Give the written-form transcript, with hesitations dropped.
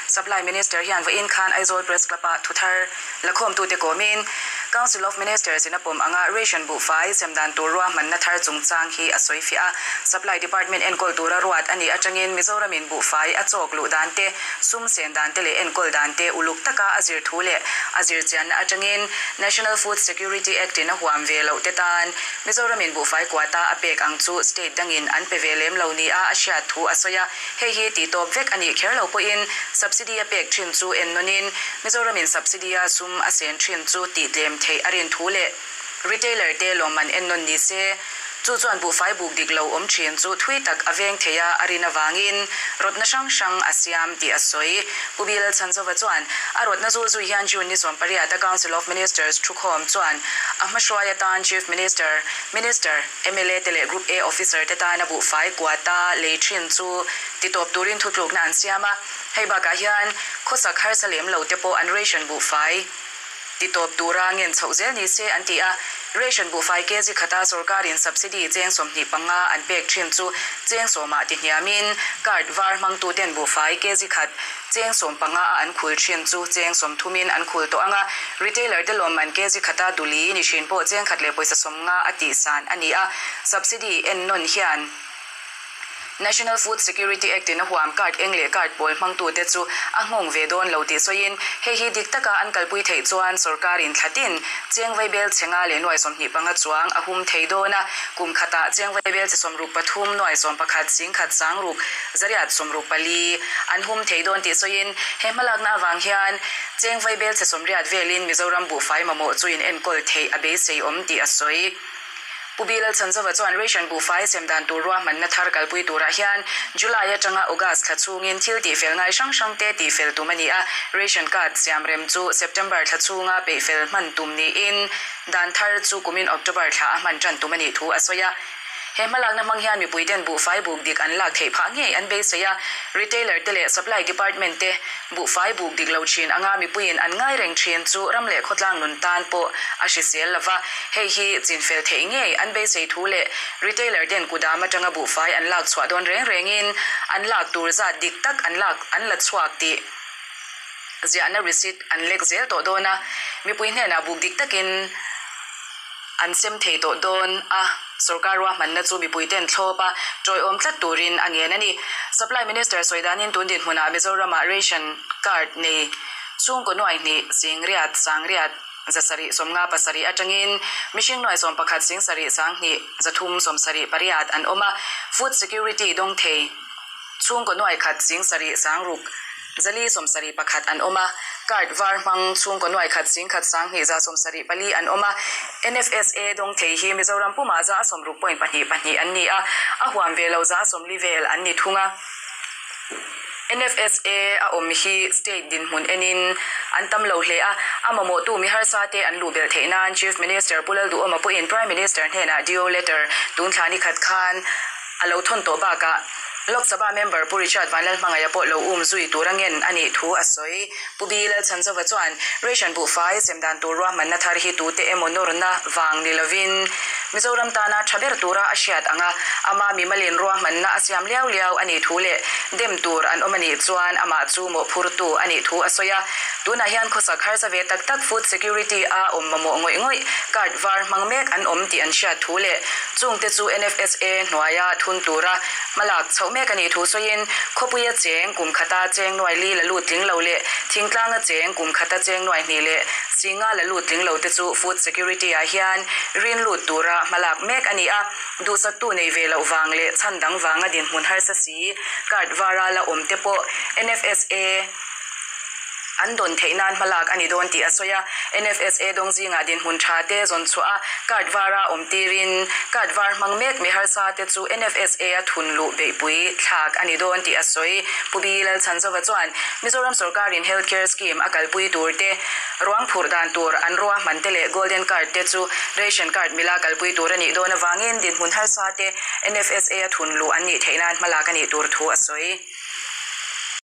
Supply Minister hian vawiin khan Aizawl Press Club-ah thuthar lakhawmtute kawmin Council of Ministers in a pawm anga ration buhfai sem dan tur ruahmanna thar chungchang hi a sawi fiah a. Supply Department enkawl tura ruat a nih atangin Mizoramin buhfai a chawk luh dan te, sum sen dan te leh enkawl dan te uluk taka a zir thu leh a zir chianna atangin National Food Security Act in a huam ve loh te tan Mizoramin buhfai quota a pek ang chu state dangin an pe ve lem lo nia a hriat thu a sawi a. Hei hi tih tawp vek a nih kher lo pawhin subsidy a pek thin chu en nawnin Mizoramin subsidy a sum a sen thin chu tih tlem theih a rin thu leh retailer te lawmman en nawn ni se chu chuan buhfai buk dik lo awm thin chu thui tak a veng thei a a rin avangin rawtna hrang hrang a siam tih a sawi. Pu Bill Chhanzova chuan a rawtna zul zui hian June ni 18 a Council of Ministers thukhawm chuan a hmahruai atan Chief Minister, Minister, Mla te leh Group A officer te tana buhfai quota lei thin chu titawp turin thutlukna an siam a. Hei bakah hian khawsak harsa lem lo te pawh an ration buhfai titawp tura ngen chhoh zel ni se an ti a. Ration buhfai kg khata sorkarin subsidy cheng 25 an pek thin chu cheng sawmah ti hniamin card var hmangtuten buhfai kg khat Cheng 15 a an khul thin chu cheng 30 in an khul tawh ang a, retailer te lawmman kg khata duli ni thin pawh cheng khat leh pawisa 50 a tih san a ni a, subsidy en nawn hian National Food Security Act in a huam card eng leh card pawl hmangtute chu a nghawng ve dawn lo tih sawiin hei hi dik taka an kalpui theih chuan sorkarin thlatin cheng vaibel che nga leh nuai 25 chuang a hum thei dawn a, kum khatah cheng vaibel che 63 nuai 11 sing khat sang ruk Zariat 64 an hum thei dawn tih sawiin he hmalakna avang hian cheng vaibel chhe 80 velin Mizoram buhfai mamawh chu in enkawl theih a beisei awm tih a sawi. Pu Bill Chhanzova chuan ration buhfai sem dan tur ruahmanna thar kalpui turah hian July atanga August thla chhungin thil tihfel ngai hrang hrang te tihfel tum a ni a, ration card siam rem chu September thla chhunga peihfel hman tum niin dan thar chu kumin October thla a hman tan tum a nih thu a sawi a. He hmalakna hmang hian mipuiten buhfai buk dik an lak theih phah ngei an beisei a, retailer te leh supply department te buhfai buk dik lo thin anga mipuiin an ngai reng thin chu ram leh khawtlang nun tan pawh a hrisel lova, hei hi chinfel theih ngei an beisei thu leh retailer ten kudam atanga buhfai an lak chhuah dawn reng rengin an lak tur zat dik tak an lak an la chhuak tih ziahna receipt an lek zel tawh dawn a, mipui hnenah buk dik takin. An sem thei tawh dawn a, sorkar ruahmanna chu mipuiten thlawp a, tawiawm tlat turin a ngen a ni. Supply Minister sawi danin tun dinhmunah Mizoramah ration card nei chhungkaw nuai hnih sing riat sang riat 700 57 atangin mihring nuai 11 sing sarih sang hnih 300 78 an awm a, food security dawng thei Chhungkaw nuai khat sing sarih sang ruk 471 an awm a, card var hmang chhungkaw nuai khat sing khat sang hnih 174 an awm a, NFSA dawng thei hi Mizoram pumah 60 point pahnih pahnih an ni a, a huam ve lo 40 vel an ni thung a. NFSA a awm hi state dinhmun enin an tam lo hle a, a mamawhtu mi harsa te an luh belh theih nan Chief Minister Pu Lalduhawma pawhin Prime Minister hnenah DO letter tun thla ni khat khan A lo thawn tawh bakah Lok Sabha member Pu Richard Vanlalhmangaia pawh lo um zui tur a ngen a nih thu a sawi. Pu B. Lalchhanzova chuan ration buhfai sem dan tur ruahmanna thar hi tute emaw nawrna vang ni lovin Mizoram tana tha ber tura a hriat ang a, ama mimalin ruahmanna a siam liau liau a nih thu leh dem tur an awm a nih chuan amah chu mawhphurtu a nih thu a sawi a. Tunah hian khawsak harsa ve tak tak food security a awm mamawh ngawih ngawih card var hmang mek an awm tih an hriat thu leh chungte chu NFSA hnuaia thun tura hmalak chhoh mek a nih thu sawiin khawpuia cheng kum khata cheng nuai li la lut tling lo leh thingtlanga cheng kum khata cheng nuai hnih leh singa la lut tling lo te chu food security ah hian rin lut tura hmalak mek a ni a, duhsaktu nei ve loh vang leh chhan dang vanga dinhmun harsa si card vara la awm te pawh NFSA An dawn theih nan hmalak a ni dawn tih a sawi a. NFSA dawng zingah dinhmun tha te zawn chhuah a, card vara awm tirin card var hmang mek mi harsa te chu NFSA a thun luh beihpui thlak a ni dawn tih a sawi. Pu B. Lalchhanzova chuan Mizoram sorkarin Health Care Scheme a kalpui tur te, ruang phurh dan tur an ruahman te leh Golden Card te chu Ration Card mila kalpui tur a nih dawn avangin dinhmun harsa te NFSA a thun luh an nih theih nan hmalak a nih tur thu a sawi.